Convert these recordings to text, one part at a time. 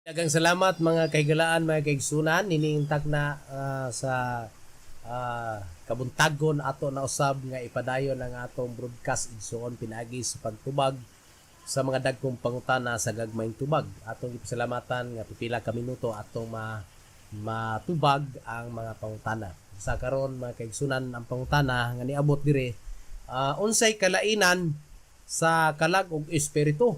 Daghang salamat, mga kahigalaan, mga kaigsunan, nining takna sa kabuntagon ato na usab nga ipadayon ang atong broadcast, igsuon, pinaagi sa pagtubag sa mga dagkong pangutana sa gagmayng tubag. Atong ipasalamatan nga pipila ka minuto atong matubag ang mga pangutana. Sa karon, mga kaigsunan, ang pangutana nga niabot dire, unsay kalainan sa kalag ug espiritu?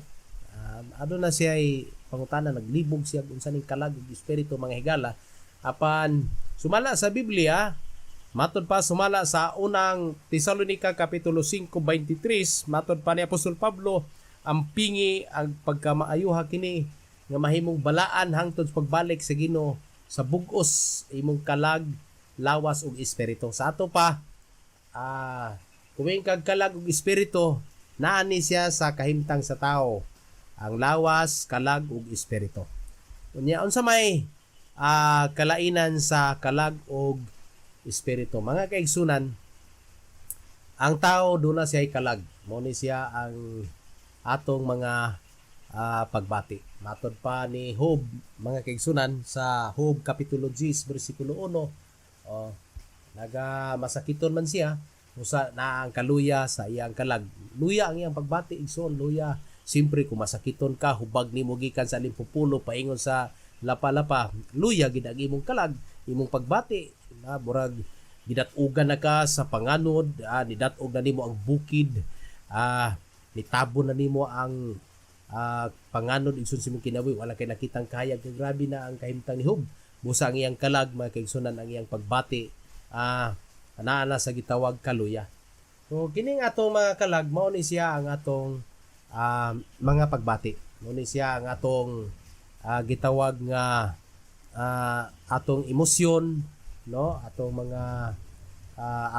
Aduna siya ay pangutana, naglibog siya unsa ning kalag ug espiritu, mga higala. Apan sumala sa Biblia, matod pa sumala sa Unang Tesalonica kapitulo 5:23, matod pa ni Apostol Pablo, ang pingi ang pagkamaayuha kini nga mahimong balaan hangtod sa pagbalik sa Ginoo sa bug-os imong kalag, lawas ug espiritu. Sa ato pa, kung kag kalag ug espiritu, naani siya sa kahimtang sa tao, ang lawas, kalag ug espiritu. Unya, unsa may kalainan sa kalag ug espiritu? Mga kaigsunan, ang tao duna siya kalag. Mao ni siya ang atong mga pagbati. Matod pa ni Job, mga kaigsunan, sa Job kapitulo 10 bersikulo 1, oh, naga masakiton man siya, usa na ang kaluya sa iyang kalag. Luya ang iyang pagbati, igsoon, luya. Siyempre, kung masakiton ka, hubag nimo gikan sa Alimpupulo paingon sa Lapa-lapa, luya gid ang imong kalag, imong pagbati, na murag gidat-ugan na ka sa panganod, nidat-og na nimo ang bukid, nitabon na nimo ang panganod, igsoon, sa imong kinabuhi, wala kay nakitang kahayag, kay grabe na ang kahimtang ni Job. Busa ang iyang kalag, mga kaigsunan, ang iyang pagbati, anaa na sa gitawag kaluya. So kining atong mga kalag, mao ni siya ang atong mga pagbati. Mao ni siya ang atong gitawag nga atong emosyon, no, atong mga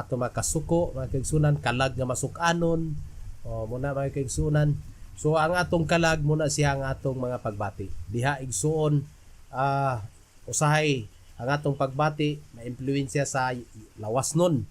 atong mga kasuko, mga kaigsunan, kalag nga masuk-anon. O muna, mga kaigsunan. So ang atong kalag muna siya ang atong mga pagbati. Diha, igsuon, usahay ang atong pagbati maimpluwensya sa lawas nun.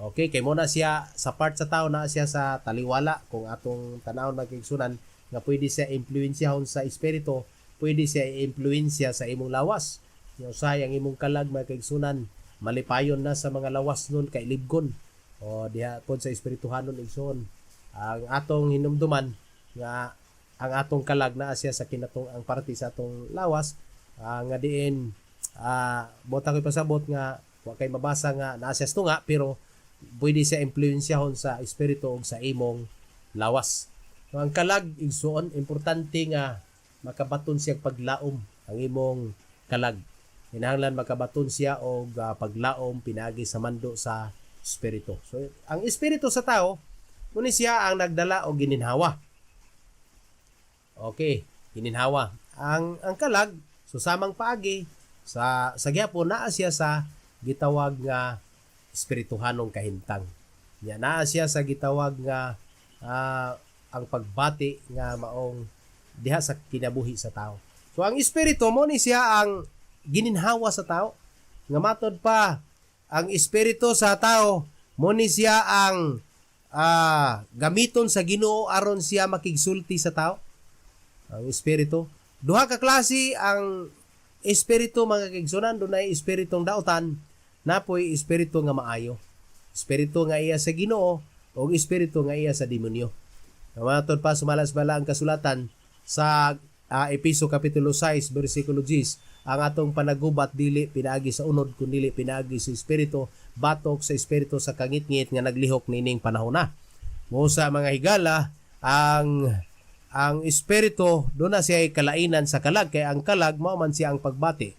Okay, kay muna siya sa part sa tao na siya sa taliwala kung atong tanawon, mga kaigsunan, nga pwede siya impluwensyahon sa espiritu, pwede siya impluwensya sa imong lawas. Yung usahay ang imong kalag, mga kaigsunan, malipayon na sa mga lawas nun kay libgon. O diha pod sa espirituhanon, igsoon. Ang atong hinumduman nga ang atong kalag naa siya sa kinatong ang parte sa atong lawas nga diin buta ko'y pasabot nga wa kay mabasa nga naa siya sa tunga, pero pwede siya impluwensyahon sa espiritu ug sa imong lawas. So, ang kalag, igsuon, importante nga makabaton siya paglaom ang imong kalag. Kinahanglan makabaton siya og paglaom pinaagi sa mando sa espiritu. So ang espiritu sa tao, kuni siya ang nagdala og gininhawa. Okay, gininhawa. Ang kalag, so samang paagi sa gyapon naa siya sa gitawag nga espirituhanong kahimtang. Nya naa siya sa gitawag nga ang pagbati nga maong diha sa kinabuhi sa tao. So ang espiritu mo ni siya ang gininhawa sa tao. Nga matod pa ang espiritu sa tao mo ni siya ang gamiton sa Ginoo aron siya makigsulti sa tao. Ang espiritu. Duha ka klase ang espiritu, mga kaigsunan, dunay espiritong dautan, napoy espiritu nga maayo. Espiritu nga iya sa Ginoo o espiritu nga iya sa demonyo. Matod pa sumala sa Balaang Kasulatan sa Epeso kapitulo 6 bersikulo 10, ang atong panagubat dili pinaagi sa unod kundi pinaagi sa espiritu batok sa espiritu sa kangitngit nga naglihok niining panahon na. Mo sa mga higala, ang espiritu doon na siya ay kalainan sa kalag kay ang kalag mao man siya ang pagbati.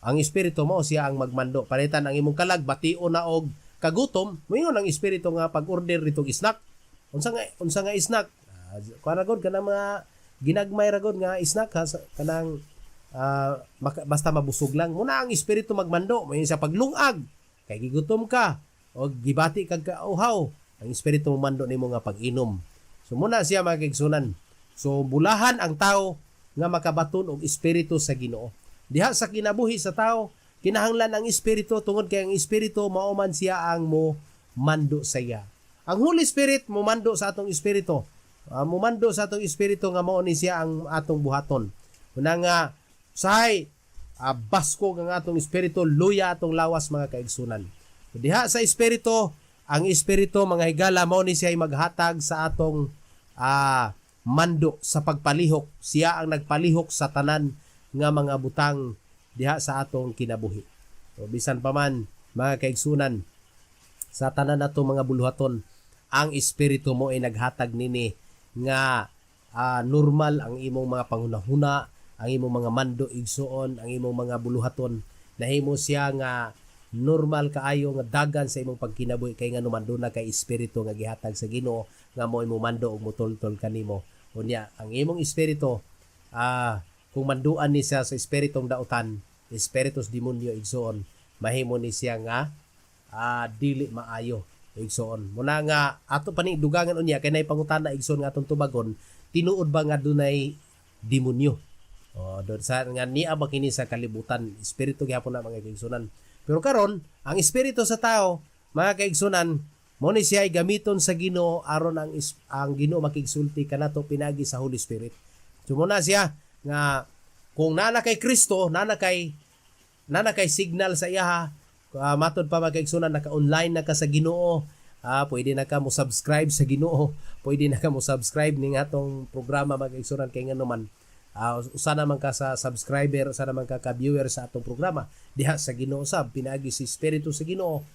Ang espiritu mao siya ang magmando. Palitan ang imong kalag batio na og kagutom, moingon ang espiritu nga pag-order ritong snack. Unsa nga snack? Kuan ra gud, kanang mga ginagmay ra gud nga snack ha, kanang basta mabusog lang. Muna ang espiritu magmando, moingon sa paglungag kay gigutom ka o gibati kag kauhaw, ang espiritu mando nimo nga pag-inom. So muna siya, mga kaigsunan. So bulahan ang tao nga makabaton og espiritu sa Ginoo. Diha sa kinabuhi sa tao, kinahanglan ang espiritu tungod kay ang espiritu mao man siya ang mo mando sa iya. Ang Holy Spirit mo mando sa atong espiritu. Mumando sa atong espiritu nga mao ni siya ang atong buhaton. Una nga Usahay baskog ang atong espiritu, luya atong lawas, mga kaigsunan. Diha sa espiritu, ang espiritu, mga higala, mao ni siya ay maghatag sa atong mando sa pagpalihok. Siya ang nagpalihok sa tanan nga mga butang diha sa atong kinabuhi. So, bisan pa man, mga kaigsunan, sa tanan nato mga buluhaton, ang espiritu mo ay naghatag nini nga normal ang imong mga panghunahuna, ang imong mga mando, igsuon, ang imong mga buluhaton. Nahimo siya nga normal kaayo nga dagan sa imong pagkinabuhi kay nga mando na kay espiritu nga gihatag sa Ginoo nga mo imo mando ug mutultol kanimo. Unya ang imong espiritu, kung manduan ni siya sa espiritong dautan, espiritus demonyo, igsuon, mahimo ni siya nga dili maayo, igsoon. Muna nga ato pa ni dugangan unya kay nay pangutana, igsoon, nga atong tubagon: tinuod ba nga dunay demonyo? O doon sa nga niya ba kini sa kalibutan, espiritu gihapon na, mga kaigsunan. Pero karon ang espiritu sa tao, mga kaigsunan, mo ni siya ay gamiton sa Ginoo aron ang Ginoo makigsulti kanato pinagi sa Holy Spirit. So muna siya nga kung nana kay Kristo, nana kay signal sa iyaha. Matod pa, mga kaigsunan, naka-online na ka sa Ginoo. Pwede na ka mo subscribe sa Ginoo. Pwede na ka mo subscribe ning atong programa, mga kaigsunan, kay ngano man usa naman ka sa subscriber, usa naman ka ka-viewer sa atong programa diha sa Ginoo sab pinaagi sa espiritu sa Ginoo.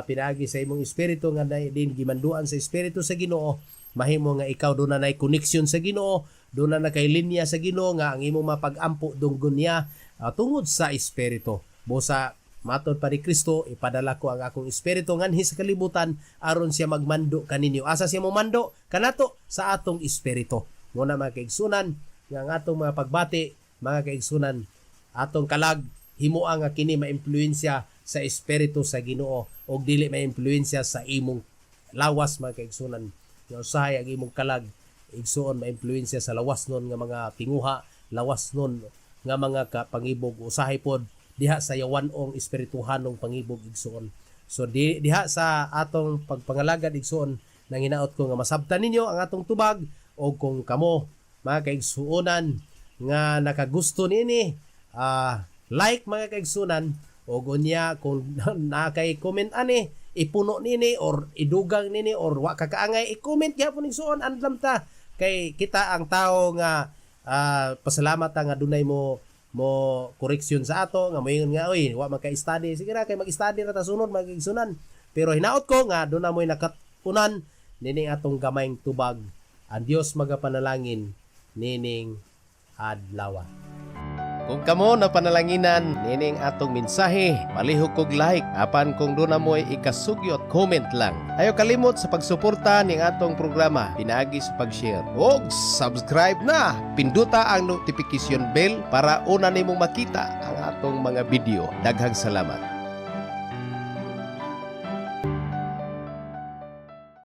Pinaagi sa imong espiritu nga din gimanduan sa espiritu sa Ginoo, mahimo nga ikaw doon na nay connection sa Ginoo, doon na kay linya sa Ginoo nga ang imong mapag-ampo dunggon niya tungod sa espiritu. Busa matod pa ni Kristo, "Ipadala ko ang akong espiritu nganhi sa kalibutan aron siya magmando kaninyo." Asa siya momando kanato? Sa atong espiritu. Muna, mga kaigsunan, nga ang atong mga pagbati, mga kaigsunan, atong kalag himoa nga kini maimpluwensya sa espiritu sa Ginoo og dili maimpluwensya sa imong lawas, mga kaigsunan. Nga usahay ang imong kalag, igsuon, maimpluwensya sa lawas nun nga mga tinguha, lawas nun nga mga kapangibog, usahay pod diha sa yawanong espirituhanong pangibog, igsuon. So diha sa atong pagpangalagad, igsuon, nang hinaot ko nga masabtan ninyo ang atong tubag o kung kamo, mga kaigsuonan, nga nakagusto niini, like, mga kaigsunan, o unya kung naa kay comment ani, ipuno nini or idugang nini or wa ka kaangay, i-comment gyapon, igsuon. Andam ta kay kita ang tao nga pasalamat ta nga dunay mo mo correction sa ato nga moingon nga, "Oy, wa man ka study." Sige ra kay mag-study ra ta sunod, mga kaigsunan. Pero hinaot ko nga doon na mo'y nakatunan nining atong gamayng tubag. Ang Dios magapanalangin nining adlaw. Kung kamo na panalanginan nining atong mensahe, palihog kog like apan kung doon na mo'y ikasugyot, comment lang. Ayaw kalimot sa pagsuporta ning atong programa pinaagi sa pag-share og subscribe na. Pinduta ang notification bell para una nimong makita ang atong mga video. Daghang salamat.